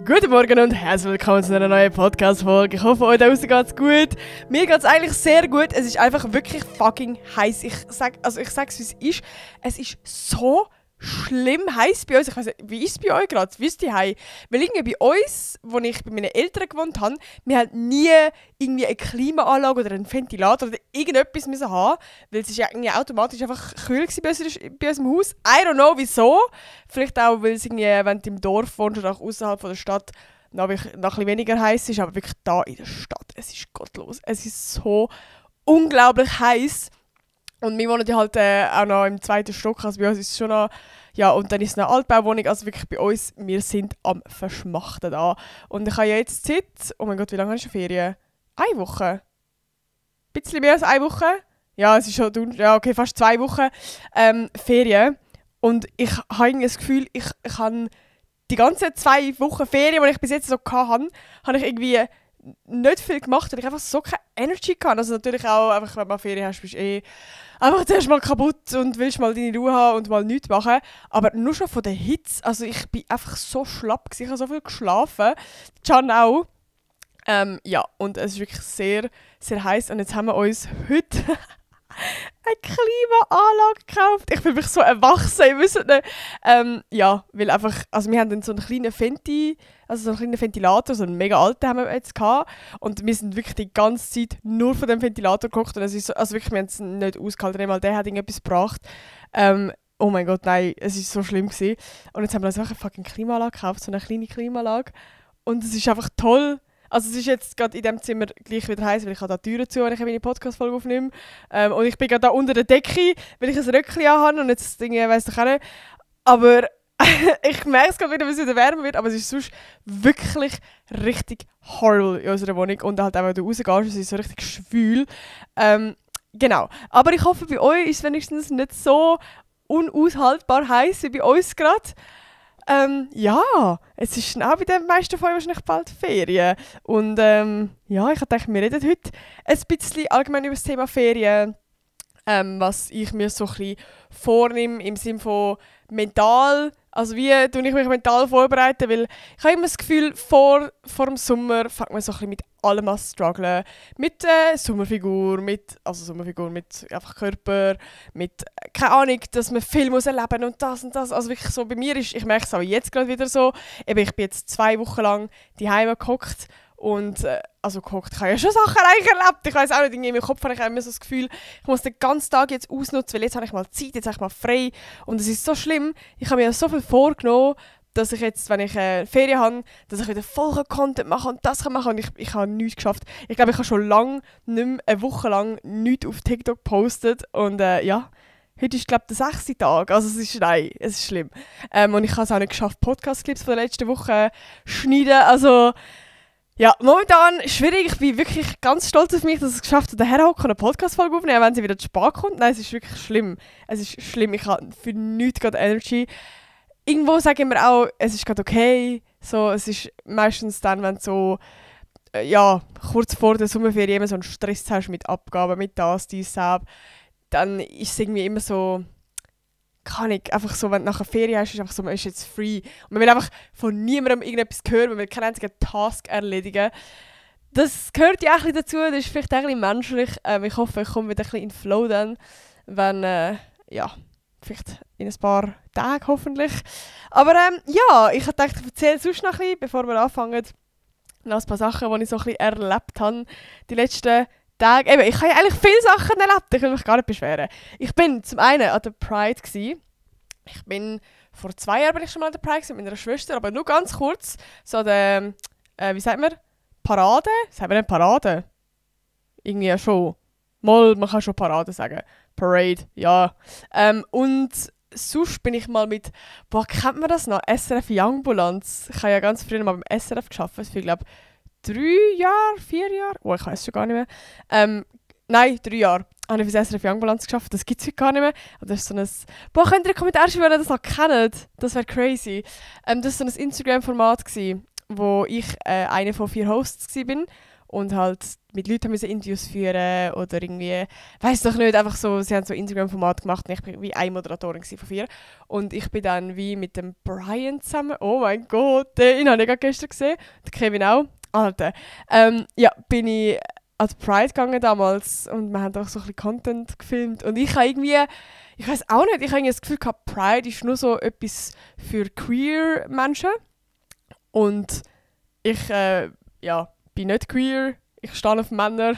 Guten Morgen und herzlich willkommen zu einer neuen Podcast-Folge. Ich hoffe, euch da draussen geht's gut. Mir geht's eigentlich sehr gut. Es ist einfach wirklich fucking heiß. Ich sag's, wie es ist. Es ist so schlimm heiß bei uns. Ich weiss nicht, wie ist es bei euch gerade? Wie ist die Hause? Weil irgendwie bei uns, wo ich bei meinen Eltern gewohnt habe, wir haben nie irgendwie eine Klimaanlage oder einen Ventilator oder irgendetwas müssen haben, weil es ist ja irgendwie automatisch einfach kühl war bei unserem Haus. I don't know wieso. Vielleicht auch, weil es irgendwie, wenn du im Dorf wohnst oder auch außerhalb von der Stadt, noch ein bisschen weniger heiß ist. Aber wirklich da in der Stadt, es ist gottlos. Es ist so unglaublich heiß. Und wir wohnen ja halt auch noch im zweiten Stock, also bei uns ist es schon noch, ja, und dann ist es eine Altbauwohnung, also wirklich bei uns, wir sind am Verschmachten da. Und ich habe ja jetzt Zeit, oh mein Gott, wie lange habe ich schon Ferien? 1 Woche? Ein bisschen mehr als 1 Woche? Ja, es ist schon, ja okay, fast 2 Wochen Ferien. Und ich habe irgendwie das Gefühl, ich habe die ganzen 2 Wochen Ferien, die ich bis jetzt so hatte, habe ich irgendwie nicht viel gemacht, weil ich einfach so keine Energy hatte. Also natürlich auch, einfach, wenn man Ferien hast, bist du einfach zuerst mal kaputt und willst mal deine Ruhe haben und mal nichts machen. Aber nur schon von der Hitze, also ich bin einfach so schlapp gewesen, ich habe so viel geschlafen. Can auch. Ja, und es ist wirklich sehr, sehr heiß. Und jetzt haben wir uns heute eine Klimaanlage gekauft. Ich fühle mich so erwachsen, ihr wisst nicht. Ja, weil einfach, also wir haben dann so einen kleinen Ventilator, so einen mega alten haben wir jetzt gehabt. Und wir sind wirklich die ganze Zeit nur von dem Ventilator gekocht. Und es ist so, also wirklich, wir haben es nicht ausgehalten, weil der hat irgendetwas gebracht. Oh mein Gott, nein, es war so schlimm gewesen. Und jetzt haben wir uns einfach eine fucking Klimaanlage gekauft, so eine kleine Klimaanlage. Und es ist einfach toll. Also es ist jetzt gerade in diesem Zimmer gleich wieder heiß, weil ich habe da die Türen zu, wenn ich meine Podcast-Folge aufnehme. Und ich bin gerade da unter der Decke, weil ich ein Röckchen habe und jetzt weiss ich auch nicht. Aber ich merke es gerade wieder, wie es wieder wärmer wird, aber es ist sonst wirklich richtig horrible in unserer Wohnung. Und halt auch, wenn du rausgehst, es ist so richtig schwül. Genau. Aber ich hoffe, bei euch ist es wenigstens nicht so unaushaltbar heiß wie bei uns gerade. Ja, es ist auch bei den meisten von euch wahrscheinlich bald Ferien. Und ja, ich dachte, wir reden heute ein bisschen allgemein über das Thema Ferien. Was ich mir so ein bisschen vornehme im Sinne von mental. Also wie tue ich mich mental vorbereiten? Weil ich habe immer das Gefühl, vor dem Sommer fängt man so ein bisschen mit allem an zu strugglen. Mit Sommerfigur, mit einfach Körper, mit, keine Ahnung, dass man viel muss erleben und das und das. Also wirklich so, bei mir ist, ich merke es auch jetzt gerade wieder so, eben, ich bin jetzt 2 Wochen lang daheim gehockt. Und ich habe ja schon Sachen eigentlich erlebt. Ich weiss auch nicht, in meinem Kopf habe ich immer so das Gefühl, ich muss den ganzen Tag jetzt ausnutzen, weil jetzt habe ich mal Zeit, jetzt habe ich mal frei. Und es ist so schlimm. Ich habe mir so viel vorgenommen, dass ich jetzt, wenn ich Ferien habe, dass ich wieder voll Content machen und das machen kann. Und ich habe nichts geschafft. Ich glaube, ich habe schon lange, nicht mehr eine Woche lang, nichts auf TikTok gepostet. Und ja, heute ist, glaube ich, der 6. Tag. Also es ist schlimm. Und ich habe es auch nicht geschafft, Podcast-Clips von der letzten Woche schneiden. Also ja, momentan schwierig. Ich bin wirklich ganz stolz auf mich, dass ich es geschafft habe, daher hocken und eine Podcast-Folge aufnehmen, wenn sie wieder zu spät kommt. Nein, es ist wirklich schlimm. Es ist schlimm. Ich habe für nichts gerade Energy. Irgendwo sage ich mir auch, es ist gerade okay. So, es ist meistens dann, wenn du so, ja, kurz vor der Sommerferien immer so einen Stress hast mit Abgaben, mit dies, dann ist es irgendwie immer so, kann ich einfach so, wenn du nachher Ferien hast, ist einfach so, man ist jetzt free. Und man will einfach von niemandem irgendetwas hören, man will keinen einzigen Task erledigen. Das gehört ja auch ein bisschen dazu, das ist vielleicht auch ein bisschen menschlich. Ich hoffe, ich komme wieder ein bisschen in den Flow dann, wenn, ja, vielleicht in ein paar Tagen hoffentlich. Aber ja, ich habe gedacht, ich erzähle sonst noch ein bisschen, bevor wir anfangen, noch ein paar Sachen, die ich so ein bisschen erlebt habe die letzten Tage. Eben, ich habe ja eigentlich viele Sachen erlebt, ich will mich gar nicht beschweren. Ich bin zum einen an der Pride gewesen. Vor 2 Jahren bin ich schon mal an der Pride gewesen, mit meiner Schwester, aber nur ganz kurz. So der, wie sagt man? Parade? Sagt man nicht Parade? Irgendwie ja schon. Mal, man kann schon Parade sagen. Parade, ja. Und sonst bin ich mal mit, kennt man das noch? SRF Youngbulanz. Ich habe ja ganz früher mal beim SRF gearbeitet, für, glaube 3 Jahre, 4 Jahre? Oh, ich weiß schon gar nicht mehr. Nein, 3 Jahre habe ich für das SRF Youngbulanz gearbeitet. Das gibt es heute gar nicht mehr. Und das ist so ein, könnt ihr in den Kommentaren schreiben, wenn ihr das noch kennt? Das wäre crazy. Das war so ein Instagram-Format, wo ich einer von 4 Hosts war. und halt mit Leuten müssen Interviews führen oder irgendwie, weiß doch nicht, einfach so, sie haben so Instagram-Format gemacht und ich bin wie eine Moderatorin von 4 und ich bin dann wie mit dem Brian zusammen, oh mein Gott, den habe ich gerade gestern gesehen, der Kevin auch, Alter, ja, bin ich an die Pride gegangen damals und wir haben auch so ein bisschen Content gefilmt und ich habe irgendwie, ich weiß auch nicht, ich habe irgendwie das Gefühl gehabt, Pride ist nur so etwas für queer Menschen und ich, ja, bin nicht queer, ich stehe auf Männer.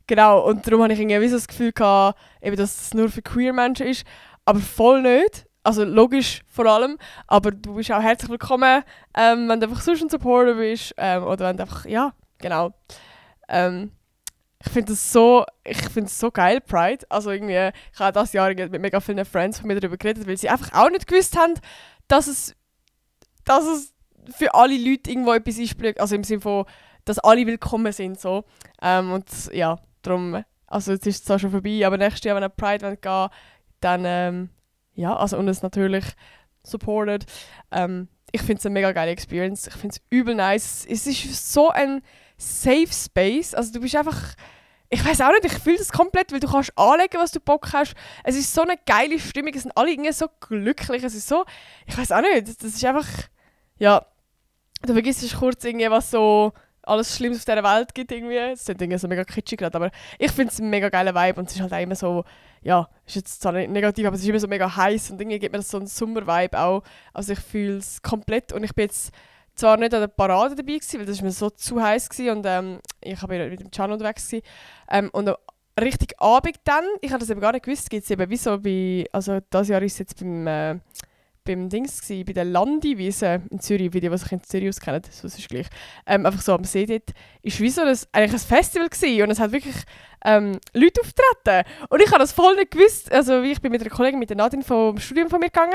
Genau, und darum habe ich irgendwie so das Gefühl gehabt, eben, dass es nur für queer Menschen ist, aber voll nicht. Also logisch vor allem, aber du bist auch herzlich willkommen, wenn du einfach sonst ein Supporter bist oder wenn du einfach, ja, genau. Ich finde es so geil, Pride. Also irgendwie, ich habe dieses Jahr mit mega vielen Friends von mir darüber geredet, weil sie einfach auch nicht gewusst haben, dass es für alle Leute irgendwo etwas ist, also im Sinne von, dass alle willkommen sind. So. Und ja, darum, also jetzt ist es zwar schon vorbei, aber nächstes Jahr, wenn ihr Pride gehen wollt, dann, ja, also und es natürlich supported. Ich finde es eine mega geile Experience. Ich finde es übel nice. Es ist so ein Safe Space. Also du bist einfach, ich weiß auch nicht, ich fühle das komplett, weil du kannst anlegen, was du Bock hast. Es ist so eine geile Stimmung, es sind alle irgendwie so glücklich. Es ist so, ich weiß auch nicht, das ist einfach, ja, du vergisst kurz irgendwie, was so alles Schlimmes auf dieser Welt gibt irgendwie. Das ist irgendwie so mega kitschig gerade, aber ich finde es ein mega geiler Vibe und es ist halt auch immer so, ja, ist jetzt zwar nicht negativ, aber es ist immer so mega heiß und irgendwie gibt mir das so einen Sommer-Vibe auch. Also ich fühle es komplett und ich bin jetzt zwar nicht an der Parade dabei gewesen, weil das mir so zu heiß war und ich war mit dem Can unterwegs gewesen. Und richtig Abend dann, ich habe das eben gar nicht gewusst, gibt es eben wie so bei, also dieses Jahr ist es jetzt beim Dings gewesen, bei der Landiwiese in Zürich, wie die sich in Zürich auskennen, das ist gleich. Einfach so am See dort, ist wie so eigentlich ein Festival gewesen und es hat wirklich Leute auftreten. Und ich habe das voll nicht gewusst, also ich bin mit einer Kollegin, mit der Nadine vom Studium von mir gegangen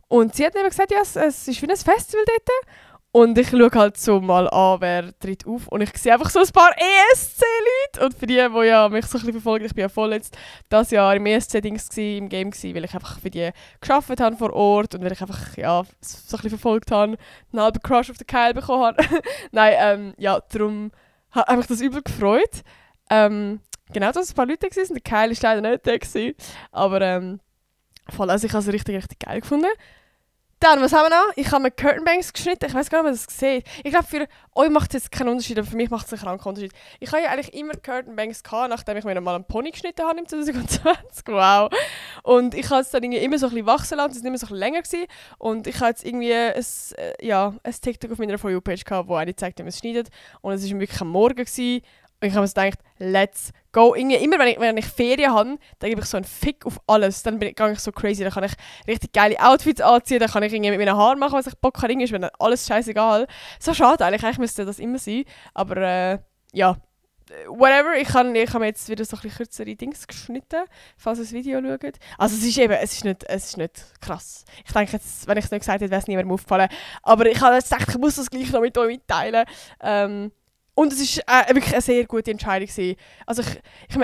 und sie hat mir gesagt, ja, es ist wie ein Festival dort. Und ich schaue halt so mal an, wer tritt auf. Und ich sehe einfach so ein paar ESC-Leute. Und für die ja mich so ein bisschen verfolgen, ich bin ja voll jetzt dieses Jahr im ESC-Dings im Game gewesen, weil ich einfach für die gearbeitet habe vor Ort und weil ich einfach ja, so ein bisschen verfolgt habe, einen halben Crush auf den Keil bekommen habe. Nein, ja, darum hat mich das übel gefreut. Genau, dass ein paar Leute waren. Der Keil war leider nicht da gewesen. Aber voll, also ich habe es richtig, richtig geil gefunden. Dann, was haben wir noch? Ich habe mir Curtain Bangs geschnitten. Ich weiß gar nicht, ob ihr das seht. Ich glaube, für euch macht es jetzt keinen Unterschied, aber für mich macht es einen kranken Unterschied. Ich habe ja eigentlich immer Curtain Bangs gehabt, nachdem ich mir mal einen Pony geschnitten habe im 2020. Wow. Und ich habe es dann irgendwie immer so ein bisschen wachsen lassen. Es war immer so ein bisschen länger gewesen. Und ich habe jetzt irgendwie ein TikTok auf meiner For You-Page gehabt, wo eine zeigt, wie man es schneidet. Und es war wirklich am Morgen gewesen. Und ich habe mir gedacht, let's go. Irgendwie immer, wenn ich Ferien habe, dann gebe ich so einen Fick auf alles. Dann gehe ich so crazy. Dann kann ich richtig geile Outfits anziehen. Dann kann ich irgendwie mit meinen Haaren machen, was ich Bock habe. Irgendwie ist mir dann alles scheißegal. So schade eigentlich. Eigentlich müsste das immer sein. Aber ja, whatever. Ich habe mir jetzt wieder so ein bisschen kürzere Dings geschnitten, falls ihr das Video schaut. Also es ist nicht krass. Ich denke jetzt, wenn ich es nicht gesagt hätte, wäre es niemandem aufgefallen. Aber ich habe jetzt gedacht, ich muss das gleich noch mit euch mitteilen. Und es war wirklich eine sehr gute Entscheidung gewesen. Also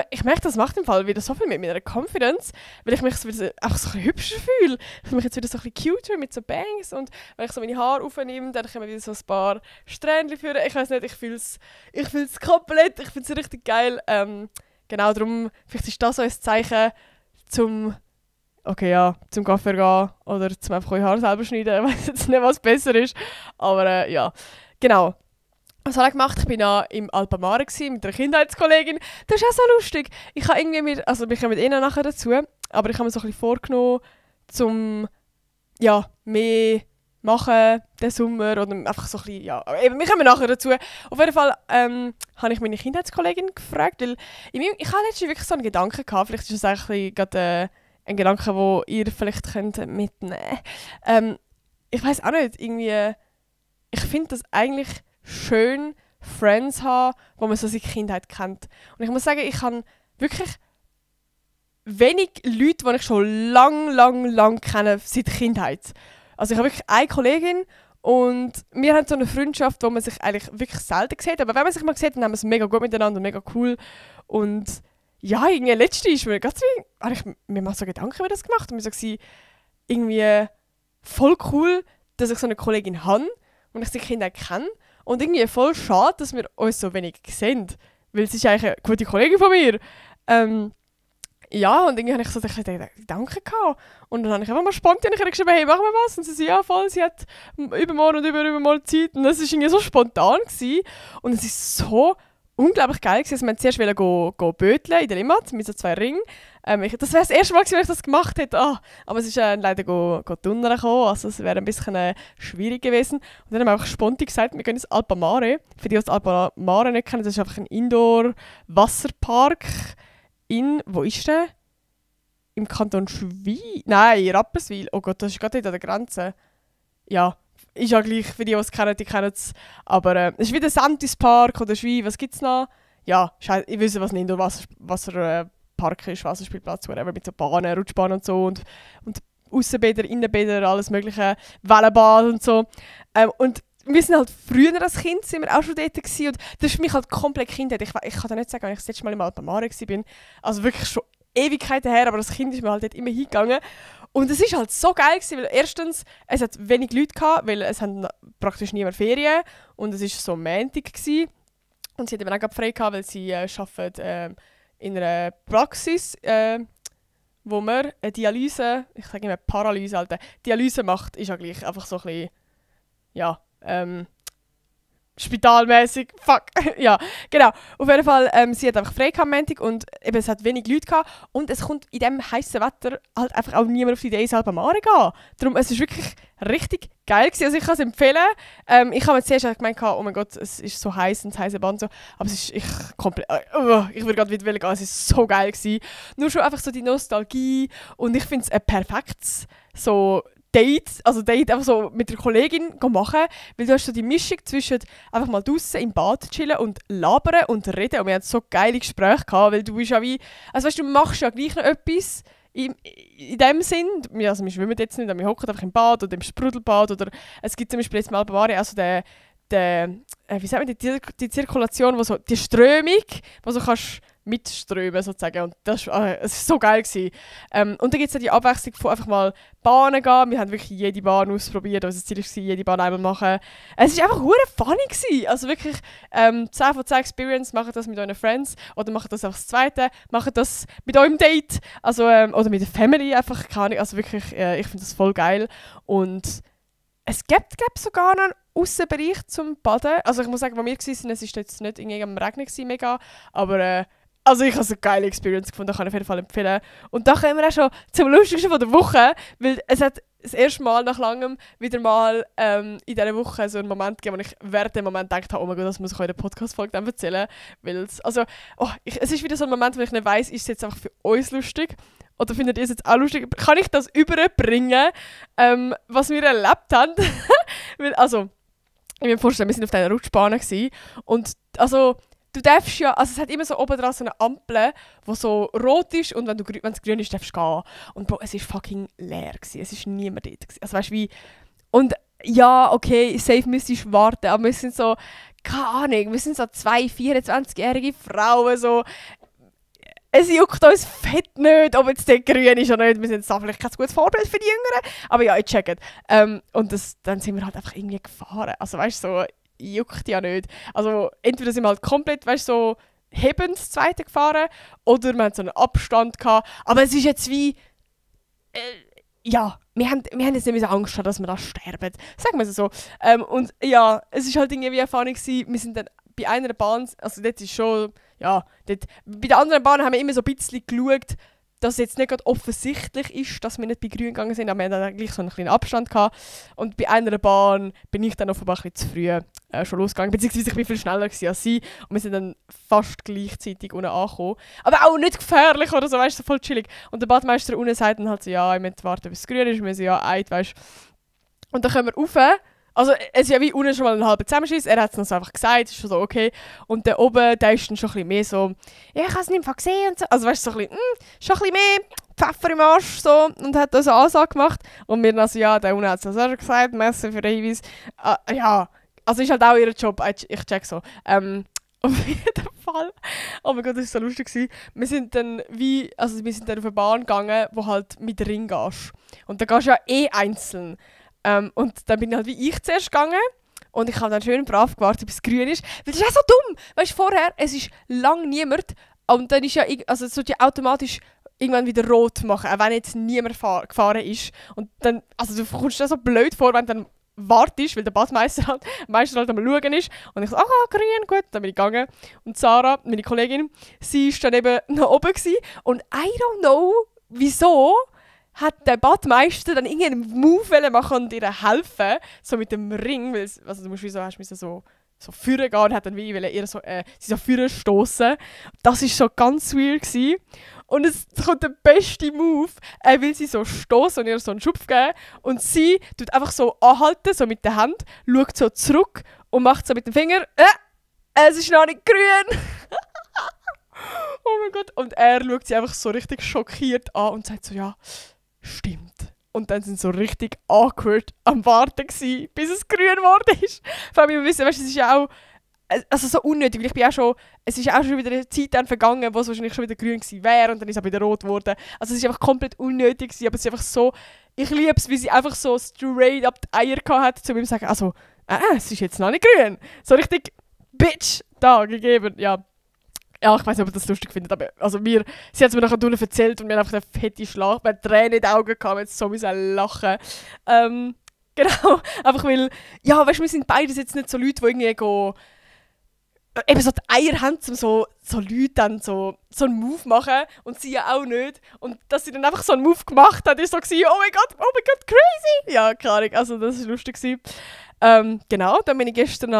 ich merke, das macht im Fall wieder so viel mit meiner Confidence, weil ich mich so wieder einfach so ein bisschen hübscher fühle. Ich fühle mich jetzt wieder so ein bisschen cuter mit so Bangs und wenn ich so meine Haare aufnehme, dann kommen wieder so ein paar Strähnchen führen. Ich weiß nicht, ich fühle es komplett, ich finde es richtig geil. Genau, darum, vielleicht ist das so ein Zeichen zum Kaffee gehen oder zum einfach eure Haare selber schneiden. Ich weiß jetzt nicht, was besser ist, aber ja, genau. Was habe ich gemacht? Ich war im Alpamare mit einer Kindheitskollegin. Das ist auch so lustig. Ich habe irgendwie wir kommen ihnen nachher dazu, aber ich habe mir so ein bisschen vorgenommen, mehr machen den Sommer oder einfach so ein bisschen, ja, eben, wir kommen nachher dazu. Auf jeden Fall habe ich meine Kindheitskollegin gefragt, weil ich habe letztens wirklich so einen Gedanken gehabt, vielleicht ist das eigentlich gerade ein Gedanke, den ihr vielleicht könnt mitnehmen könnt. Ich weiß auch nicht, irgendwie, ich finde das eigentlich schön Friends haben, wo man so seine Kindheit kennt. Und ich muss sagen, ich habe wirklich wenig Leute, die ich schon lang kenne, seit Kindheit. Also ich habe wirklich eine Kollegin und wir haben so eine Freundschaft, wo man sich eigentlich wirklich selten sieht. Aber wenn man sich mal sieht, dann haben wir es mega gut miteinander, mega cool. Und ja, irgendwie letzte ist mir ganz mir mal so Gedanken über das gemacht. Und mir so irgendwie voll cool, dass ich so eine Kollegin habe und ich sie Kinder kenne. Und irgendwie voll schade, dass wir uns so wenig sehen. Weil sie ist eigentlich eine gute Kollegin von mir. Ja, und irgendwie hatte ich so den Gedanken gehabt. Und dann habe ich einfach mal spontan geschrieben, hey, machen wir was? Und sie so, ja voll, sie hat übermorgen und übermorgen Zeit. Und das war irgendwie so spontan gewesen. Und es ist so unglaublich geil gewesen. Also wir wollten zuerst go böteln in der Limmat mit so 2 Ringen. Das wäre das erste Mal gewesen, wenn ich das gemacht hätte. Aber es ist leider go Tunnel gekommen, also es wäre ein bisschen schwierig gewesen. Und dann haben wir einfach spontan gesagt, wir gehen ins Alpamare. Für die, die das Alpamare nicht kennen, das ist einfach ein Indoor-Wasserpark wo ist der? Im Kanton Schwyz? Nein, Rapperswil. Oh Gott, das ist gerade nicht an der Grenze. Ja, ist ja gleich, für die es kennen, die kennen es. Aber es ist wie der Santis-Park oder Schwyz, was gibt es noch? Ja, ich weiß, was ein Indoor-Wasserpark ist, Wasserspielplatz, whatever, mit so Bahnen, Rutschbahnen und so. Und Aussenbäder, Innenbäder, alles mögliche, Wellenbad und so. Und wir sind halt früher als Kind sind wir auch schon dort gewesen, und das ist für mich halt komplett Kindheit. Ich kann dir nicht sagen, wenn ich das letzte Mal im Alpamare war. Also wirklich schon Ewigkeiten her, aber als Kind ist mir halt dort immer hingegangen. Und es ist halt so geil gewesen, weil erstens, es hat wenig Leute gehabt, weil es haben praktisch niemand Ferien und es war so Montag gewesen. Und sie hat eben auch gerade frei gehabt, weil sie arbeitet in einer Praxis, wo man eine Dialyse, ich sage immer Paralyse, Alter, Dialyse macht, ist ja gleich einfach so ein bisschen, ja, spitalmäßig, fuck, ja, genau. Auf jeden Fall, sie hat einfach frei am Montag und eben, es hat wenig Leute gehabt und es kommt in diesem heißen Wetter halt einfach auch niemand auf die Idee, ins Alpamare zu gehen. Darum, es ist wirklich richtig geil gewesen. Also ich kann es empfehlen. Ich habe mir zuerst gemeint, oh mein Gott, es ist so heiß und das heiße Band so, aber es ist, ich würde gerade wieder gehen, es ist so geil gewesen. Nur schon einfach so die Nostalgie und ich finde es ein perfektes so Date einfach so mit der Kollegin machen, weil du hast so die Mischung zwischen einfach mal draußen im Bad chillen und labern und reden, und wir hatten so geile Gespräche gehabt, weil du bist ja wie, also weißt du machst ja gleich noch etwas in dem Sinn, also wir schwimmen jetzt nicht, wir hocken einfach im Bad oder im Sprudelbad, oder es gibt zum Beispiel jetzt mal Bavarië, also wie sagt man, die Zirkulation, die Strömung, wo du kannst mitströmen sozusagen, und es war so geil gewesen. Und dann gibt es die Abwechslung von einfach mal Bahnen gehen. Wir haben wirklich jede Bahn ausprobiert, also das Ziel war, jede Bahn einmal machen. Es war einfach verdammt funny gewesen. Also wirklich 10 von 10 Experience, macht das mit euren Friends oder macht das einfach das Zweite, macht das mit eurem Date, also, oder mit der Family einfach, keine Ahnung, also wirklich, ich finde das voll geil. Und es gibt, glaube ich, sogar noch einen Aussenbereich zum Baden. Also ich muss sagen, wo wir waren, es war jetzt nicht in irgendeinem Regen mega, aber also ich habe eine geile Experience gefunden, kann ich auf jeden Fall empfehlen. Und da kommen wir auch schon zum Lustigsten von der Woche, weil es hat das erste Mal nach langem wieder mal in dieser Woche so einen Moment gegeben, wo ich während dem Moment gedacht habe, oh mein Gott, das muss ich euch in der Podcast-Folge dann erzählen. Weil es ist wieder so ein Moment, wo ich nicht weiss, ist es jetzt einfach für uns lustig oder findet ihr es jetzt auch lustig? Kann ich das überbringen, was wir erlebt haben? Weil, also, ich mir vorstellen, wir waren auf dieser Rutschbahn gewesen, und also du darfst ja, also es hat immer so oben dran so eine Ampel, die so rot ist, und wenn es grün ist, darfst du gehen. Und Bro, es war fucking leer gewesen. Es war niemand dort gewesen. Also weißt du wie, und ja, okay, safe müsstest du warten, aber wir sind so, keine Ahnung, wir sind so 2 24-jährige Frauen, so, es juckt uns fett nicht, ob jetzt der grün ist oder nicht. Wir sind da vielleicht kein gutes Vorbild für die Jüngeren, aber ja, ich check it. Und dann sind wir halt einfach irgendwie gefahren. Also weißt du, so, juckt ja nicht. Also entweder sind wir halt komplett, weißt du, so hebend das Zweite gefahren, oder wir hatten so einen Abstand gehabt. Aber es ist jetzt wie, ja, wir haben jetzt nicht so Angst gehabt, dass wir da sterben. Sagen wir es so. Und ja, es ist halt irgendwie Erfahrung gewesen. Wir sind dann bei einer Bahn, also dort ist schon, ja, bei der anderen Bahn haben wir immer so ein bisschen geschaut, dass es jetzt nicht gerade offensichtlich ist, dass wir nicht bei grün gegangen sind, aber wir hatten dann gleich so einen kleinen Abstand gehabt. Und bei einer Bahn bin ich dann offenbar ein bisschen zu früh schon losgegangen, beziehungsweise ich war viel schneller als sie, und wir sind dann fast gleichzeitig unten angekommen. Aber auch nicht gefährlich oder so, weißt du, so voll chillig. Und der Badmeister unten sagt dann halt so, ja, ich muss warten, bis es grün ist, wir müssen ja eid, weißt du. Und dann kommen wir rauf. Also es ist ja wie unten schon mal einen halben Zusammenschiss, er hat es uns einfach gesagt, ist schon so okay. Und der oben, der ist dann schon ein bisschen mehr so, ja, ich habe es nicht mehr gesehen und so. Also weißt du, so ein bisschen, schon ein bisschen mehr Pfeffer im Arsch so, und hat da so eine Ansage gemacht. Und wir dann so, ja, der unten hat es auch schon gesagt, Messe für den Hinweis. Ja, also ist halt auch ihr Job, ich check so. Auf jeden Fall. Oh mein Gott, das war so lustig gewesen. Wir sind dann auf eine Bahn gegangen, wo halt mit Ring gehst. Und da gehst du ja einzeln. Und dann bin ich halt wie ich zuerst gegangen. Und ich habe dann schön brav gewartet, bis es grün ist. Weil das ist auch so dumm. Weißt du, vorher, es ist lang niemand. Und dann ist ja, also es wird ja automatisch irgendwann wieder rot machen, auch wenn jetzt niemand gefahren ist. Und dann, also du kommst dir so blöd vor, wenn du dann wartest, weil der Badmeister halt meistens halt am Schauen ist. Und ich so, grün, gut, dann bin ich gegangen. Und Sarah, meine Kollegin, sie war dann eben noch oben gewesen. Und I don't know, wieso hat der Badmeister dann irgendeinen Move machen und ihr helfen, so mit dem Ring, weil also du musst wie so, hast so führen gehen, und hat dann wie ihr so, sie so führen stoßen. Das war so ganz weird gewesen. Und es kommt der beste Move, er will sie so stoßen und ihr so einen Schupf geben. Und sie tut einfach so anhalten, so mit der Hand, schaut so zurück und macht so mit dem Finger, es ist noch nicht grün. Oh mein Gott. Und er schaut sie einfach so richtig schockiert an und sagt so, ja, stimmt. Und dann sind sie so richtig awkward am Warten gewesen, bis es grün geworden ist. Vor allem, wir wissen, weißt, es ist ja auch also so unnötig, weil ich bin auch schon, es ist auch schon wieder eine Zeit dann vergangen, wo es wahrscheinlich schon wieder grün gewesen wäre und dann ist es auch wieder rot geworden. Also es ist einfach komplett unnötig gewesen, aber es ist einfach so, ich liebe es, wie sie einfach so straight up die Eier gehabt hat, zu mir zu sagen, also, es ist jetzt noch nicht grün. So richtig Bitch da gegeben, ja. Ja, ich weiß nicht, ob ihr das lustig findet, aber also sie hat es mir nachher unten erzählt und wir haben einfach eine fette Schlag, wir haben Tränen in den Augen gehabt, jetzt so lachen. Genau, einfach weil, ja, weißt du, wir sind beides jetzt nicht so Leute, die irgendwie eben so die Eier haben, um so Leute dann so einen Move machen und sie ja auch nicht. Und dass sie dann einfach so einen Move gemacht hat, ist so gewesen, oh mein Gott, crazy! Ja, keine Ahnung, also das war lustig. Genau, dann bin ich gestern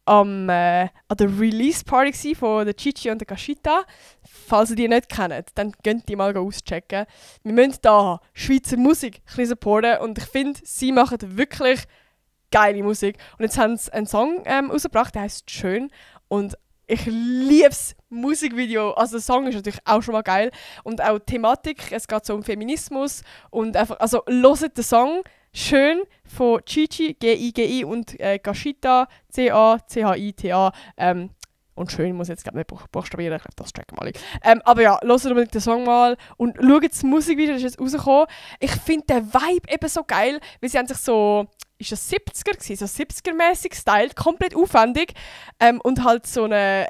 an der Release-Party von der Chichi und der Kashita. Falls ihr die nicht kennt, dann könnt ihr mal auschecken. Wir müssen hier Schweizer Musik ein bisschen supporten und ich finde, sie machen wirklich geile Musik. Und jetzt haben sie einen Song rausgebracht, der heisst «Schön». Und ich liebe das Musikvideo. Also der Song ist natürlich auch schon mal geil. Und auch die Thematik, es geht so um Feminismus. Und einfach, also hört den Song «Schön» von Chichi, G-I-G-I und Kashita, C-A-C-H-I-T-A. Und «Schön» muss ich jetzt nicht buchstabieren, ich glaube, das checken wir alle. Aber ja, hört unbedingt den Song mal und schaut das Musikvideo, das ist jetzt rausgekommen. Ich finde den Vibe eben so geil, weil sie haben sich so, ist das 70er gewesen, so 70er-mäßig stylt, komplett aufwendig. Und halt so in einer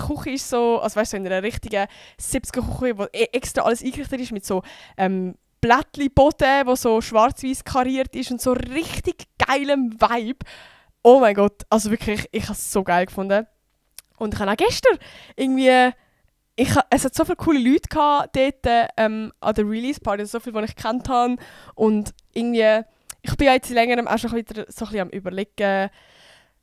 Küche ist so, also weißt du, so in einer richtigen 70er-Küche, wo extra alles eingerichtet ist mit so Blättli-Boden, wo so schwarz-weiß kariert ist und so richtig geilem Vibe. Oh mein Gott, also wirklich, ich habe es so geil gefunden. Und ich habe auch gestern irgendwie, es hat so viele coole Leute gehabt dort an der Release-Party, so viele, die ich kennt habe. Und irgendwie, ich bin ja jetzt längerem auch schon wieder so ein bisschen am Überlegen,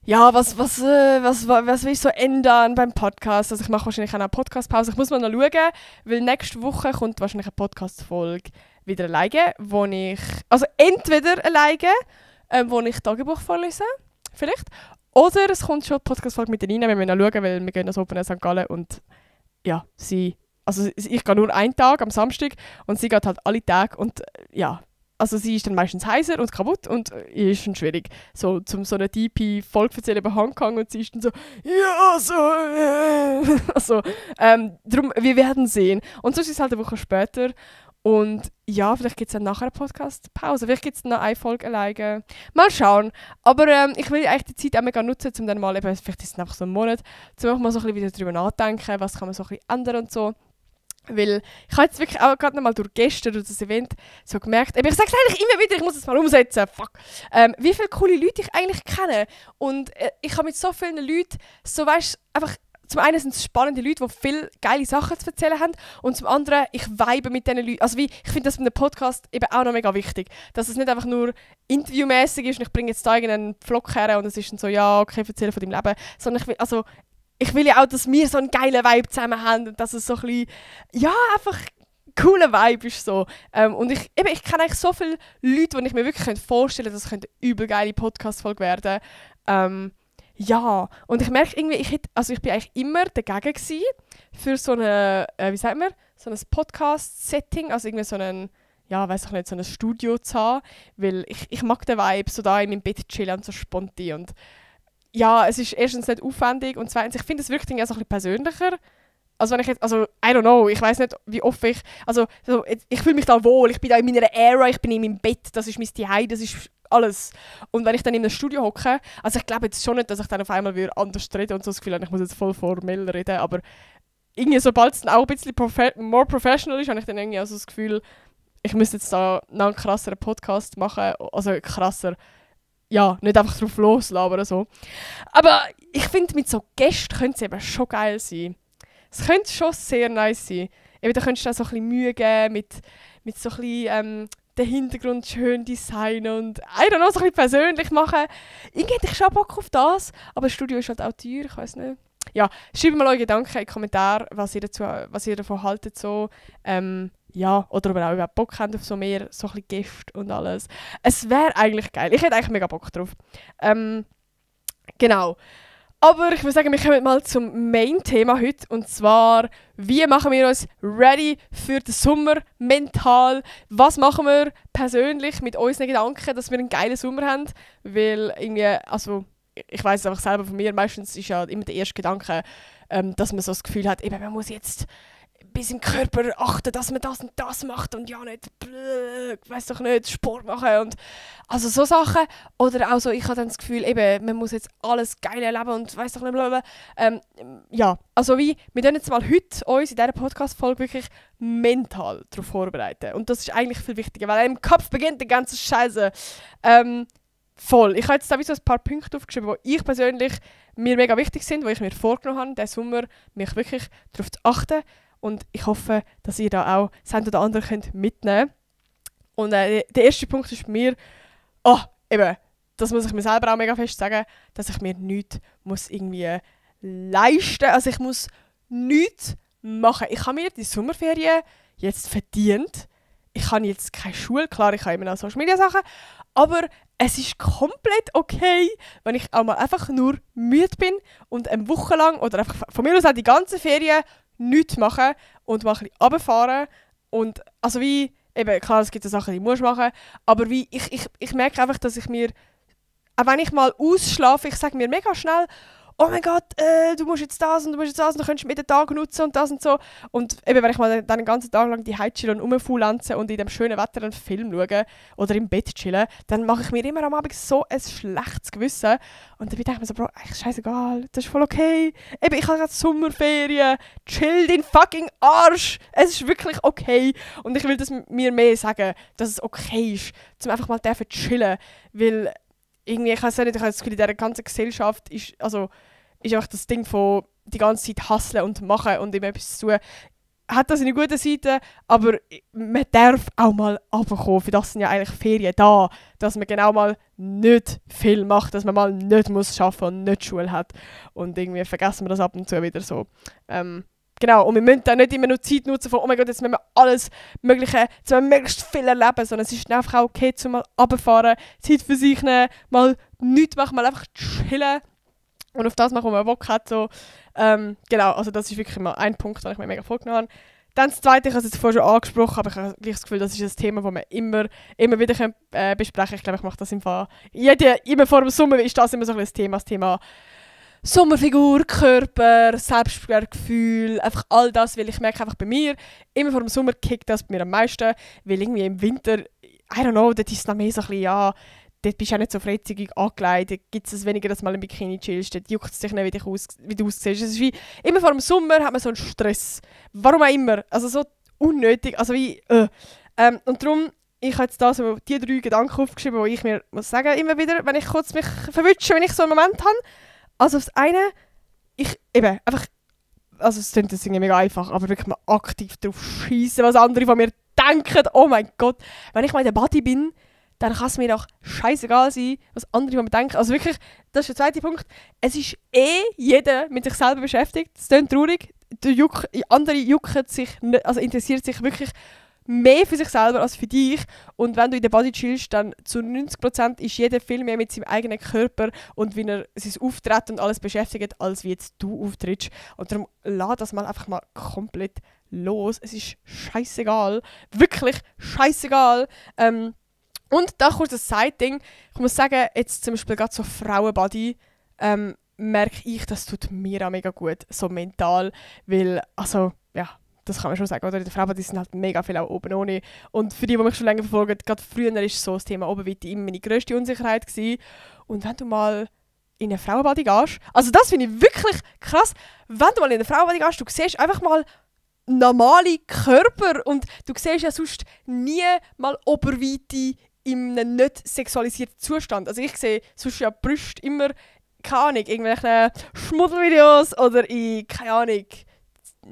ja, was will ich so ändern beim Podcast? Also ich mache wahrscheinlich auch eine Podcast-Pause. Ich muss mal noch schauen, weil nächste Woche kommt wahrscheinlich eine Podcast-Folge wieder alleine, wo ich, also entweder alleine, wo ich Tagebuch vorlese, vielleicht, oder es kommt schon eine Podcast-Folge mit der Nina, wir müssen noch schauen, weil wir gehen das Open Air St. Gallen und ja, ich gehe nur einen Tag am Samstag und sie geht halt alle Tage und ja, also sie ist dann meistens heiser und kaputt und ist schon schwierig, so eine DP-Folge erzählen über Hongkong und sie ist dann so, ja, so, also, darum, wir werden sehen. Und sonst ist es halt eine Woche später und ja, vielleicht gibt es dann nachher eine Podcast-Pause, vielleicht gibt es noch eine Folge alleine. Mal schauen, aber ich will eigentlich die Zeit auch mega nutzen, um dann mal, eben, vielleicht ist es einfach so ein Monat, um auch mal so ein bisschen wieder darüber nachdenken, was kann man so ein bisschen ändern und so. Weil ich habe jetzt wirklich auch gerade noch mal durch gestern durch das Event so gemerkt, ich sage es eigentlich immer wieder, ich muss es mal umsetzen, fuck, wie viele coole Leute ich eigentlich kenne. Und ich habe mit so vielen Leuten, so weißt einfach, zum einen sind es spannende Leute, die viele geile Sachen zu erzählen haben und zum anderen, ich vibe mit diesen Leuten. Also ich finde das mit einem Podcast eben auch noch mega wichtig, dass es nicht einfach nur interviewmäßig ist und ich bringe jetzt da irgendeinen Vlog her und es ist dann so, ja, okay, erzähle von deinem Leben, sondern ich will ja auch, dass wir so einen geilen Vibe zusammen haben und dass es so ein bisschen, ja, einfach cooler Vibe ist so. Und ich kenne eigentlich so viele Leute, die ich mir wirklich vorstellen könnte, dass es eine übel geile Podcast-Folge werden. Ja, und ich merke irgendwie, ich bin eigentlich immer dagegen gewesen, für so eine, so ein Podcast-Setting, also irgendwie so ein, ja, weiß ich nicht, so ein Studio zu haben, weil ich mag den Vibe, so da in meinem Bett chillen und so spontan und ja, es ist erstens nicht aufwendig und zweitens, ich finde es wirklich auch so ein bisschen persönlicher. Also wenn ich jetzt, also I don't know, ich weiß nicht, wie oft ich fühle mich da wohl, ich bin da in meiner Era, ich bin in meinem Bett, das ist mein Zuhause, das ist alles. Und wenn ich dann in einem Studio hocke, also ich glaube jetzt schon nicht, dass ich dann auf einmal wieder anders rede und so das Gefühl habe, ich muss jetzt voll formell reden, aber irgendwie sobald es dann auch ein bisschen more professional ist, habe ich dann irgendwie also das Gefühl, ich müsste jetzt da noch einen krasseren Podcast machen, also krasser, ja, nicht einfach drauf loslassen oder so. Aber ich finde, mit so Gästen könnte es eben schon geil sein. Es könnte schon sehr nice sein. Eben, da könntest du auch so ein bisschen Mühe geben mit so ein bisschen den Hintergrund schön designen und I don't know, so ein bisschen persönlich machen. Irgendwie hätte ich schon Bock auf das, aber das Studio ist halt auch teuer, ich weiß nicht. Ja, schreibt mal eure Gedanken in die Kommentare, was ihr davon haltet. So. Ja, oder ob ihr auch überhaupt Bock habt auf so mehr, so ein bisschen Gäste und alles. Es wäre eigentlich geil. Ich hätte eigentlich mega Bock drauf. Genau. Aber ich würde sagen, wir kommen mal zum Main-Thema heute. Und zwar, wie machen wir uns ready für den Sommer mental? Was machen wir persönlich mit unseren Gedanken, dass wir einen geilen Sommer haben? Weil irgendwie, also ich weiss es einfach selber von mir, meistens ist ja immer der erste Gedanke, dass man so das Gefühl hat, eben, man muss jetzt bis im Körper achten, dass man das und das macht und ja nicht, weiss doch nicht, Sport machen und also so Sachen. Oder auch so, ich habe dann das Gefühl, eben, man muss jetzt alles geil erleben und weiss doch nicht, blablabla. Ja, also wie, wir können jetzt mal heute uns in dieser Podcast-Folge wirklich mental darauf vorbereiten. Und das ist eigentlich viel wichtiger, weil im Kopf beginnt die ganze Scheiße. Voll. Ich habe jetzt sowieso ein paar Punkte aufgeschrieben, die ich persönlich mir mega wichtig sind, die ich mir vorgenommen habe, diesen Sommer mich wirklich darauf zu achten. Und ich hoffe, dass ihr da auch das eine oder andere könnt mitnehmen könnt. Und der erste Punkt ist bei mir, eben, das muss ich mir selber auch mega fest sagen, dass ich mir nichts muss irgendwie leisten muss. Also ich muss nichts machen. Ich habe mir die Sommerferien jetzt verdient. Ich habe jetzt keine Schule, klar, ich habe immer noch Social Media Sachen, aber es ist komplett okay, wenn ich auch mal einfach nur müde bin und eine Woche lang oder einfach von mir aus auch die ganze Ferien nichts machen und mal ein bisschen runterfahren. Und also wie, eben klar, es gibt so Sachen, die musst du machen, aber wie, ich merke einfach, dass ich mir, auch wenn ich mal ausschlafe, ich sage mir mega schnell, oh mein Gott, du musst jetzt das und du musst jetzt das und du könntest mit den Tag nutzen und das und so. Und eben, wenn ich mal dann den ganzen Tag lang die Heizschille und rumfaulenzen und in dem schönen Wetter einen Film schaue oder im Bett chillen, dann mache ich mir immer am Abend so ein schlechtes Gewissen. Und dann denke ich mir so, Bro, eigentlich scheißegal, das ist voll okay. Eben, ich habe gerade Sommerferien, chill den fucking Arsch. Es ist wirklich okay. Und ich will das mir mehr sagen, dass es okay ist, zum einfach mal chillen, weil irgendwie, ich weiß nicht, ich habe das Gefühl, in dieser ganzen Gesellschaft ist einfach das Ding von die ganze Zeit hustlen und machen und immer etwas zu tun. Hat das eine gute Seite, aber man darf auch mal runterkommen. Für das sind ja eigentlich Ferien da, dass man genau mal nicht viel macht, dass man mal nicht muss arbeiten und nicht Schule hat. Und irgendwie vergessen wir das ab und zu wieder so. Genau, und wir müssen dann nicht immer nur Zeit nutzen von, oh mein Gott, jetzt müssen wir alles Mögliche, jetzt müssen wir möglichst viel erleben, sondern es ist dann einfach auch okay, zum mal runterfahren, Zeit für sich nehmen, mal nichts machen, mal einfach chillen und auf das machen, was man Bock hat. So. Genau, also das ist wirklich mal ein Punkt, den ich mir mega vorgenommen habe. Dann das Zweite, ich habe es jetzt vorher schon angesprochen, aber ich habe gleich das Gefühl, das ist ein Thema, das wir immer wieder besprechen können. Ich glaube, ich mache das im Fall. Immer vor dem Sommer ist das immer so ein Thema, das Thema Sommerfigur, Körper, Selbstwertgefühl, einfach all das, weil ich merke einfach bei mir, immer vor dem Sommer kickt das bei mir am meisten, weil irgendwie im Winter, I don't know, dort ist es noch mehr so ein bisschen, ja, dort bist du auch nicht so freizügig angelegt, dort gibt es weniger, dass du mal im Bikini chillst, dort juckt es dich nicht, wie du aussiehst. Es ist wie, immer vor dem Sommer hat man so einen Stress. Warum auch immer, also so unnötig, also wie, und darum, ich habe jetzt da so die 3 Gedanken aufgeschrieben, die ich mir muss sagen, immer wieder, wenn ich kurz mich verwünsche, wenn ich so einen Moment habe. Also das eine, also es klingt jetzt irgendwie mega einfach, aber wirklich mal aktiv drauf schießen, was andere von mir denken. Oh mein Gott, wenn ich mal in der Body bin, dann kann es mir doch scheißegal sein, was andere von mir denken. Also wirklich, das ist der zweite Punkt. Es ist jeder mit sich selber beschäftigt. Das klingt traurig. Andere jucken sich nicht, also interessiert sich wirklich mehr für sich selber als für dich. Und wenn du in der Body chillst, dann zu 90% ist jeder viel mehr mit seinem eigenen Körper und wie er sein Auftreten und alles beschäftigt, als wie jetzt du auftrittst. Und darum lass das mal einfach mal komplett los. Es ist scheißegal. Wirklich scheißegal. Und da kurz ein Side-Ding. Ich muss sagen, jetzt zum Beispiel gerade so Frauenbody, merke ich, das tut mir auch mega gut, so mental. Weil, also, ja, das kann man schon sagen, oder? In der Frauenbody sind halt mega viel auch oben ohne. Und für die mich schon länger verfolgen, gerade früher war so das Thema Oberweite immer meine grösste Unsicherheit gewesen. Und wenn du mal in eine Frauenbody gehst, also das finde ich wirklich krass, wenn du mal in eine Frauenbody gehst, du siehst einfach mal normale Körper und du siehst ja sonst nie mal Oberweite in einem nicht sexualisierten Zustand. Also ich sehe sonst ja Brüste immer, keine Ahnung, irgendwelche Schmuddelvideos oder in, keine Ahnung,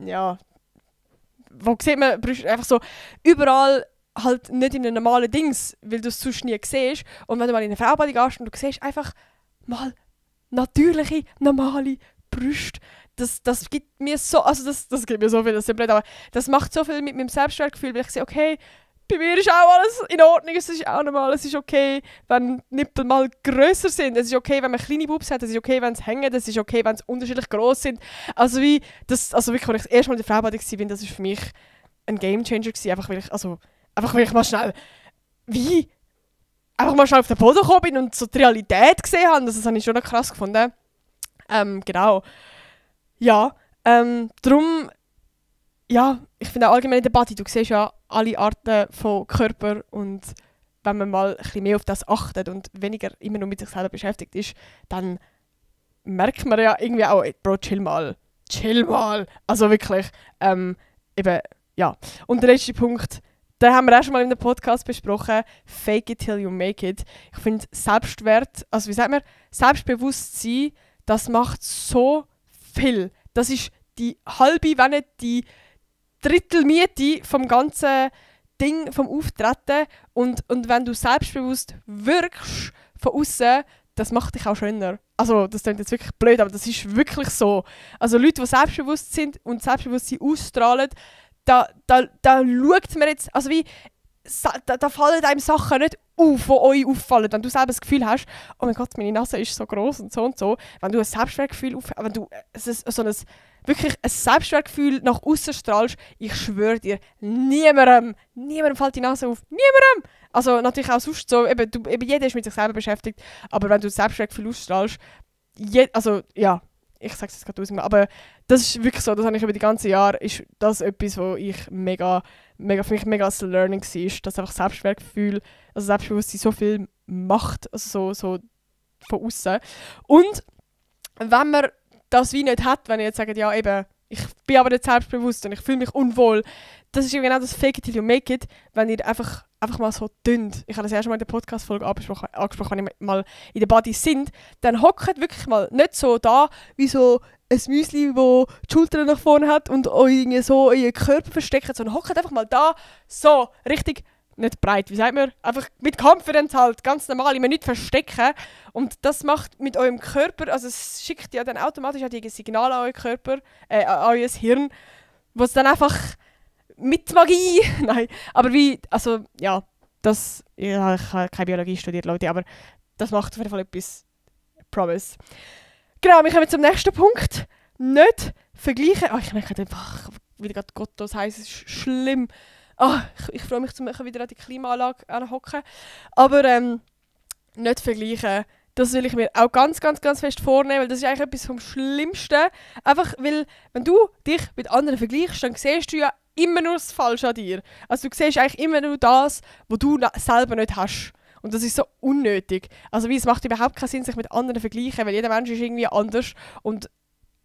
ja, wo sieht man Brüste einfach so überall halt nicht in einem normalen Dings, weil du es sonst nie siehst. Und wenn du mal in eine Frauenbody gehst und du siehst einfach mal natürliche, normale Brüste, das gibt mir so, also das gibt mir so viel, das ist blöd, aber das macht so viel mit meinem Selbstwertgefühl, weil ich sehe, okay, bei mir ist auch alles in Ordnung, es ist auch normal, es ist okay, wenn die Nippel mal grösser sind, es ist okay, wenn man kleine Bubs hat, es ist okay, wenn sie hängen, es ist okay, wenn sie unterschiedlich gross sind. Also wie, also wirklich, als ich das erste Mal in der Frauenbody war, das war für mich ein Gamechanger gewesen, einfach weil ich mal schnell, einfach mal schnell auf den Boden gekommen bin und so die Realität gesehen habe, das habe ich schon noch krass gefunden. Genau. Ja, darum, ja, ich finde auch allgemein in der Body, du siehst ja alle Arten von Körper und wenn man mal ein bisschen mehr auf das achtet und weniger immer nur mit sich selber beschäftigt ist, dann merkt man ja irgendwie auch, ey, Bro, chill mal. Also wirklich, eben, ja. Und der letzte Punkt, den haben wir auch schon mal in einem Podcast besprochen, fake it till you make it. Ich finde Selbstwert, also wie sagt man, Selbstbewusstsein, das macht so viel. Das ist die halbe, wenn nicht die Drittelmiete vom ganzen Ding, vom Auftreten. Und wenn du selbstbewusst wirkst von außen, das macht dich auch schöner. Also das klingt jetzt wirklich blöd, aber das ist wirklich so. Also Leute, die selbstbewusst sind und Selbstbewusstsein ausstrahlen, da schaut man jetzt, also wie, da fallen einem Sachen nicht auf, die euch auffallen. Wenn du selber das Gefühl hast, oh mein Gott, meine Nase ist so gross und so. Wenn du ein Selbstwertgefühl wenn du wirklich ein Selbstwertgefühl nach außen strahlst, ich schwöre dir, niemandem fällt die Nase auf. Niemandem! Also natürlich auch sonst so, eben jeder ist mit sich selber beschäftigt, aber wenn du ein Selbstwertgefühl ausstrahlst, also ja, ich sage es jetzt gerade aus, aber das ist wirklich so, das habe ich über die ganzen Jahre, ist das etwas, wo ich für mich mega als Learning war, dass einfach Selbstwertgefühl, also Selbstbewusstsein so viel macht, also so von außen. Und wenn man das wie nicht hat, wenn ihr jetzt sagt, ja eben, ich bin aber nicht selbstbewusst und ich fühle mich unwohl, das ist ja genau das Fake it till you make it, wenn ihr einfach mal so dünnt. Ich habe das erst mal in der Podcast-Folge angesprochen, wenn ihr mal in der Body sind, dann hockt wirklich mal nicht so da, wie so ein Müsli, wo die Schultern nach vorne hat und euch so euren Körper versteckt, sondern hockt einfach mal da, so, richtig, nicht breit, wie sagt man, einfach mit Confidence halt, ganz normal, immer nicht verstecken. Und das macht mit eurem Körper, also es schickt ja dann automatisch auch die Signale an euren Körper, an euer Hirn, was dann einfach mit Magie, nein, aber wie, also ja, ich habe keine Biologie studiert, Leute, aber das macht auf jeden Fall etwas, promise. Genau, wir kommen zum nächsten Punkt. Nicht vergleichen, ich merke einfach, wieder gerade gottlos heiß, es ist schlimm. Ich freue mich, wieder an die Klimaanlage anhocken. Aber nicht vergleichen, das will ich mir auch ganz fest vornehmen, weil das ist eigentlich etwas vom Schlimmsten. Einfach, weil, wenn du dich mit anderen vergleichst, dann siehst du ja immer nur das Falsche an dir. Also du siehst eigentlich immer nur das, was du selber nicht hast. Und das ist so unnötig. Also wie, es macht überhaupt keinen Sinn, sich mit anderen zu vergleichen, weil jeder Mensch ist irgendwie anders. Und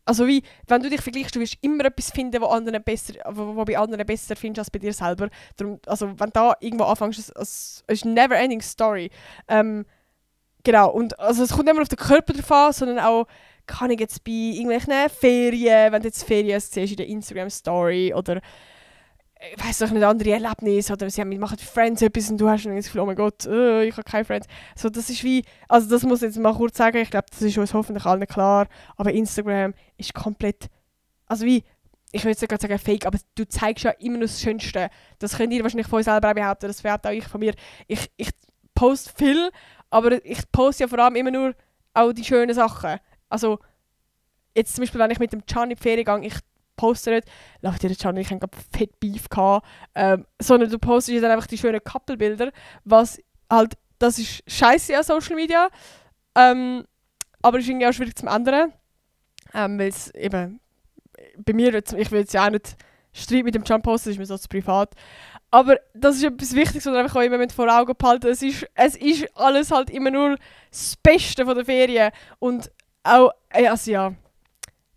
also wie, wenn du dich vergleichst, du wirst immer etwas finden, wo bei anderen besser findest als bei dir selber. Darum, also wenn du da irgendwo anfängst, es ist eine never-ending Story. Genau, und also es kommt nicht nur auf den Körper drauf an, sondern auch, kann ich jetzt bei irgendwelchen Ferien, wenn du jetzt Ferien siehst in der Instagram-Story oder ich weiss doch nicht, andere Erlebnisse oder sie machen Friends etwas und du hast dann das Gefühl, oh mein Gott, ich habe keine Friends. So, das ist wie, also das muss ich jetzt mal kurz sagen, ich glaube, das ist uns hoffentlich allen klar, aber Instagram ist komplett, also wie, ich will jetzt nicht gerade sagen fake, aber du zeigst ja immer nur das Schönste. Das könnt ihr wahrscheinlich von euch selber auch behaupten, das behaupte auch ich von mir. Ich poste viel, aber ich poste ja vor allem immer nur auch die schönen Sachen. Also, jetzt zum Beispiel, wenn ich mit dem Can in die Ferien gehe, ich poste nicht, Leute, der Can, ich hatte gerade fett Beef gehabt, sondern du postest dann einfach die schönen Couple-Bilder, was halt, das ist scheiße an Social Media, aber ist irgendwie auch schwierig zum ändern, weil es eben, bei mir, ich will jetzt ja auch nicht Streit mit dem Can posten, das ist mir so zu privat. Aber das ist etwas Wichtiges, was man einfach auch immer vor Augen behalten. Es ist alles halt immer nur das Beste von der Ferien. Und auch, also ja,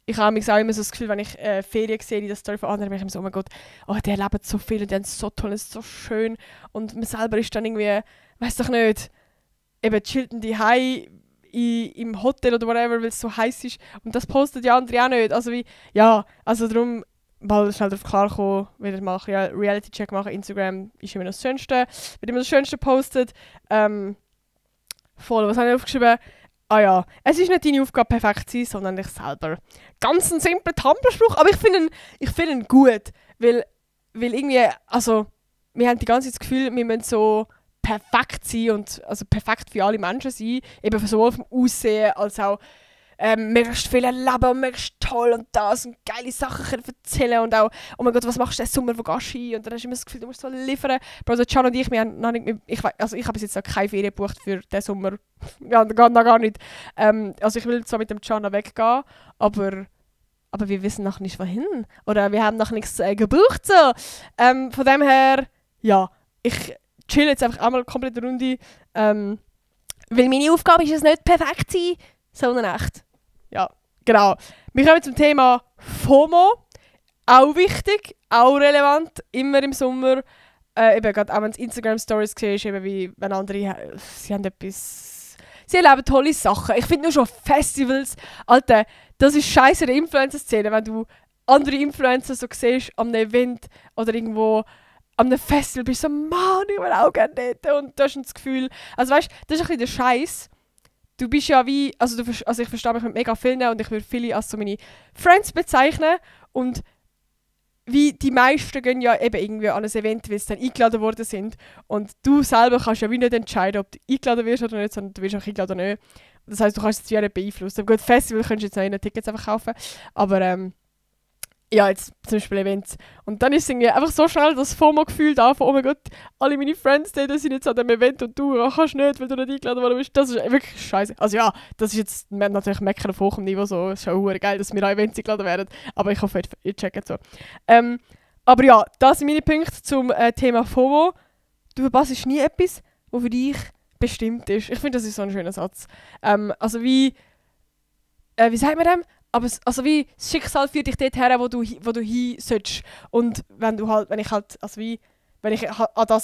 ich habe auch immer so das Gefühl, wenn ich Ferien sehe, die Story von anderen, bin ich immer so, oh mein Gott, oh, die erleben so viel und die haben es so toll, es ist so schön. Und man selber ist dann irgendwie, weiß doch nicht, eben chillt die im Hotel oder whatever, weil es so heiß ist. Und das postet die andere auch nicht. Also wie, ja, also darum mal schnell darauf klarkommen, wieder mal Reality-Check machen. Instagram ist immer das Schönste. Wird immer das Schönste postet. Voll, was habe ich aufgeschrieben? Ah ja, es ist nicht deine Aufgabe, perfekt zu sein, sondern dich selber. Ganz ein simpler Tumblr-Spruch, aber ich finde ihn gut. Weil irgendwie, also, wir haben die ganze Zeit das Gefühl, wir müssen so perfekt sein und also perfekt für alle Menschen sein. Eben sowohl vom Aussehen als auch möglichst viel erleben und möglichst toll und das und geile Sachen können erzählen und auch, oh mein Gott, was machst du diesen Sommer, wo gehst du hin? Und dann hast du immer das Gefühl, du musst so liefern. Aber also Can und ich, wir haben noch nicht, ich habe bis jetzt noch keine Ferien gebucht für diesen Sommer. Ja, noch gar nicht. Also ich will zwar mit dem Can noch weggehen, aber wir wissen noch nicht, wohin. Oder wir haben noch nichts gebucht. So. Von dem her, ja, ich chill jetzt einfach einmal komplett eine Runde. Weil meine Aufgabe ist es nicht, perfekt zu sein, sondern echt. Ja, genau. Wir kommen zum Thema FOMO. Auch wichtig, auch relevant, immer im Sommer. Eben gerade auch wenn es Instagram-Stories siehst, eben wie wenn andere, sie haben etwas, sie erleben tolle Sachen. Ich finde nur schon Festivals, Alter, das ist scheiße in der Influencer-Szene, wenn du andere Influencer so siehst an einem Event oder irgendwo an einem Festival, bist du so, Mann, ich will auch gerne dort. Und du hast das Gefühl, also weißt, das ist ein bisschen der Scheiß. Du bist ja wie, also ich verstehe mich mit mega vielen und ich würde viele als so meine Friends bezeichnen und wie die meisten gehen ja eben irgendwie an ein Event, weil sie dann eingeladen worden sind und du selber kannst ja wie nicht entscheiden, ob du eingeladen wirst oder nicht, sondern du wirst auch eingeladen oder nicht. Das heisst, du kannst es wie nicht beeinflussen. Gut, Festival könntest du jetzt noch in den Tickets einfach kaufen, aber ja, jetzt zum Beispiel Events. Und dann ist es irgendwie einfach so schnell das FOMO-Gefühl da von, oh mein Gott, alle meine Friends, die sind jetzt an dem Event und du kannst nicht, weil du nicht eingeladen worden bist. Das ist wirklich scheiße. Also ja, das ist jetzt natürlich Meckern auf hohem Niveau so. Es ist schon geil, dass wir an Events eingeladen werden. Aber ich hoffe, ihr checkt so. Aber ja, das sind meine Punkte zum Thema FOMO. Du verpasst nie etwas, was für dich bestimmt ist. Ich finde, das ist so ein schöner Satz. Also wie sagt man dem? Aber also wie das Schicksal führt dich dort her, wo du hin sollst. Und wenn ich an das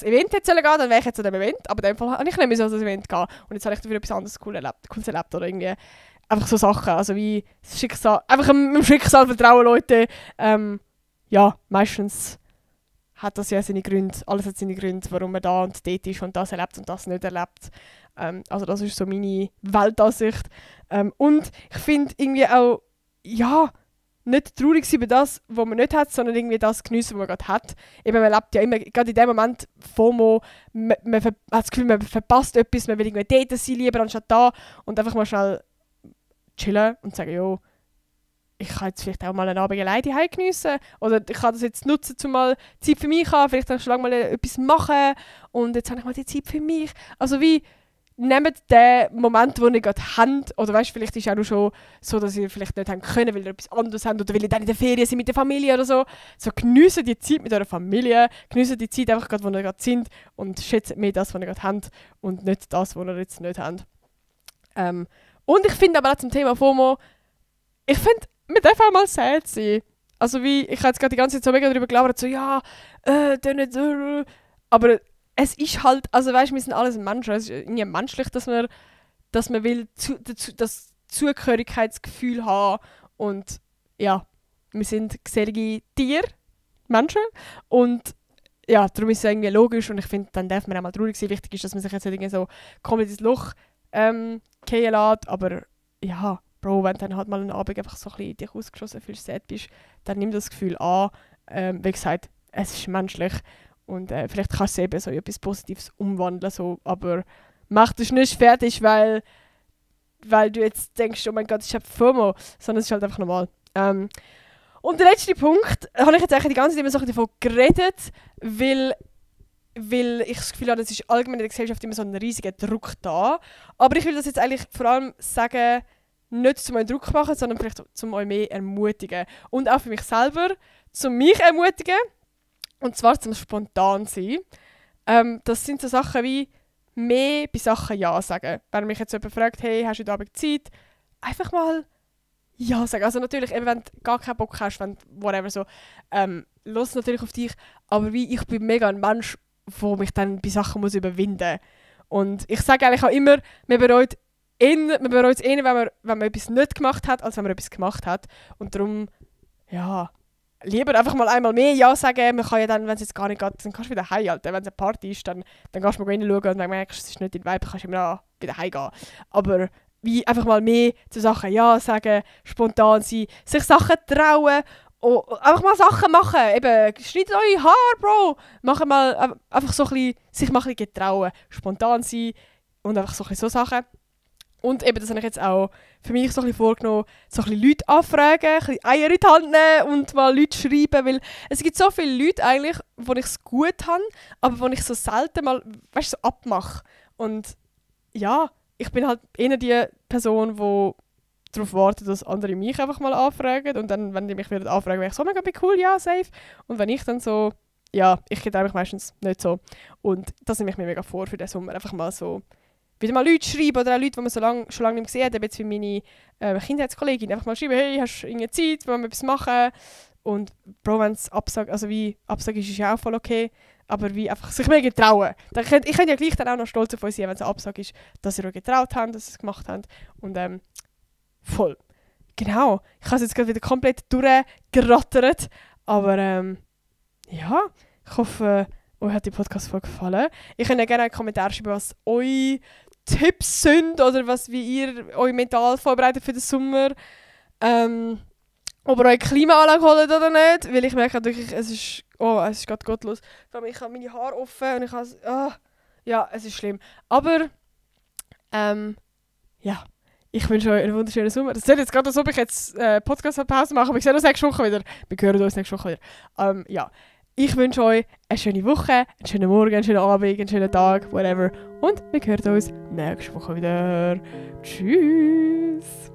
Event hätte gehen sollen, dann wäre ich jetzt an dem Event. Aber in dem Fall habe ich nicht mehr so an das Event gehen. Und jetzt habe ich dafür etwas anderes Cooles erlebt. Oder irgendwie einfach so Sachen. Also wie das Schicksal, einfach dem Schicksal vertrauen, Leute. Ja, meistens hat das ja seine Gründe. Alles hat seine Gründe, warum man da und dort ist und das erlebt und das nicht erlebt. Also das ist so meine Weltansicht. Und ich finde irgendwie auch, ja, nicht traurig sein über das, was man nicht hat, sondern irgendwie das geniessen, was man gerade hat. Eben, man lebt ja immer, gerade in dem Moment FOMO, man hat das Gefühl, man verpasst etwas, man will irgendwie dort sein, lieber anstatt da. Und einfach mal schnell chillen und sagen, jo, ich kann jetzt vielleicht auch mal einen Abend alleine daheim geniessen. Oder ich kann das jetzt nutzen, um mal Zeit für mich zu haben, vielleicht schon lange mal etwas machen. Und jetzt habe ich mal die Zeit für mich. Also wie, nehmt den Moment, den ihr gerade habt, oder weißt, vielleicht ist es auch schon so, dass ihr vielleicht nicht haben können, weil ihr etwas anderes habt oder weil ihr dann in der Ferien seid mit der Familie oder so. So geniessen die Zeit mit eurer Familie, geniessen die Zeit einfach gerade, wo ihr gerade sind und schätzt mehr das, was ihr gerade habt und nicht das, was ihr jetzt nicht habt. Und ich finde aber auch zum Thema FOMO, ich finde, man darf auch mal sad sein. Also wie, ich habe jetzt gerade die ganze Zeit so mega darüber gelabert, so ja, aber es ist halt, also weißt, wir sind alles Menschen, es ist irgendwie menschlich, dass man will das Zugehörigkeitsgefühl haben und ja, wir sind gesellige Tiere, Menschen und ja, darum ist es irgendwie logisch und ich finde, dann darf man auch mal traurig sein. Wichtig ist, dass man sich jetzt nicht irgendwie so komplett ins Loch fallen lässt, aber ja, Bro, wenn du dann halt mal einen Abend einfach so ein bisschen dich ausgeschossen fühlst, sad bist, dann nimm das Gefühl an. Wie gesagt, es ist menschlich. Und vielleicht kannst du eben so etwas Positives umwandeln, so, aber mach das nicht fertig, weil du jetzt denkst, oh mein Gott, ich habe FOMO, sondern es ist halt einfach normal. Und der letzte Punkt, habe ich jetzt eigentlich die ganze Zeit immer so davon geredet, weil ich das Gefühl habe, es ist allgemein in der Gesellschaft immer so ein riesiger Druck da. Aber ich will das jetzt eigentlich vor allem sagen, nicht zum euch Druck machen, sondern vielleicht zum euch mehr ermutigen. Und auch für mich selber, zum mich ermutigen. Und zwar zum spontan sein. Das sind so Sachen wie mehr bei Sachen Ja sagen. Wenn mich jetzt jemand fragt, hey, hast du heute Abend Zeit? Einfach mal Ja sagen. Also natürlich, eben, wenn du gar keinen Bock hast, wenn whatever so, los natürlich auf dich. Aber wie ich bin mega ein Mensch, der mich dann bei Sachen muss überwinden muss. Und ich sage eigentlich auch immer, man bereut es eher, wenn man etwas nicht gemacht hat, als wenn man etwas gemacht hat. Und darum, ja, lieber einfach mal einmal mehr Ja sagen. Man kann ja dann, wenn es jetzt gar nicht geht, dann kannst du wieder heim. Wenn es eine Party ist, dann kannst du mal reinschauen und wenn du merkst, es ist nicht dein Vibe, kannst du immer wieder heimgehen. Aber wie einfach mal mehr zu Sachen Ja sagen, spontan sein, sich Sachen trauen, einfach mal Sachen machen. Eben, schneidet eure Haare, Bro. Machen mal einfach so ein bisschen, sich mal ein bisschen getrauen, spontan sein und einfach so ein bisschen so Sachen. Und eben, das habe ich jetzt auch für mich so ein bisschen vorgenommen, so ein bisschen Leute anfragen, ein bisschen Eier in die Hand nehmen und mal Leute schreiben, weil es gibt so viele Leute eigentlich, wo ich es gut habe, aber wo ich so selten mal, weißt du, so abmache. Und ja, ich bin halt eher die Person, die darauf wartet, dass andere mich einfach mal anfragen und dann, wenn die mich wieder anfragen, wäre ich so, mega cool, ja, safe. Und wenn ich dann so, ja, ich gehe eigentlich meistens nicht so. Und das nehme ich mir mega vor für den Sommer, einfach mal so wieder mal Leute schreiben oder auch Leute, die man schon lange nicht mehr gesehen hat, jetzt wie meine Kindheitskollegin, einfach mal schreiben, hey, hast du irgendeine Zeit, wollen wir etwas machen? Und Bro, wenn es Absage ist ja auch voll okay, aber wie einfach sich mehr getrauen. Ich könnte ja gleich dann auch noch stolz auf euch sein, wenn es eine Absage ist, dass ihr euch getraut habt, dass ihr es gemacht habt. Und voll. Genau. Ich habe es jetzt gerade wieder komplett durchgerattert, aber ja, ich hoffe, euch hat die Podcast-Folge gefallen. Ihr könnt ja gerne einen Kommentar schreiben, was eure Tipps sind oder wie ihr euch mental vorbereitet für den Sommer. Ob ihr euch Klimaanlage holt oder nicht, weil ich merke wirklich, es ist gerade gottlos. Vor allem, ich habe meine Haare offen und ich habe ja, es ist schlimm. Aber ja, ich wünsche euch einen wunderschönen Sommer. Das ist jetzt gerade so, ob ich jetzt Podcast-Pause mache, aber ich sehe uns nächste Woche wieder. Wir hören uns nächste Woche wieder. Ja. Ich wünsche euch eine schöne Woche, einen schönen Morgen, einen schönen Abend, einen schönen Tag, whatever. Und wir hören uns nächste Woche wieder. Tschüss!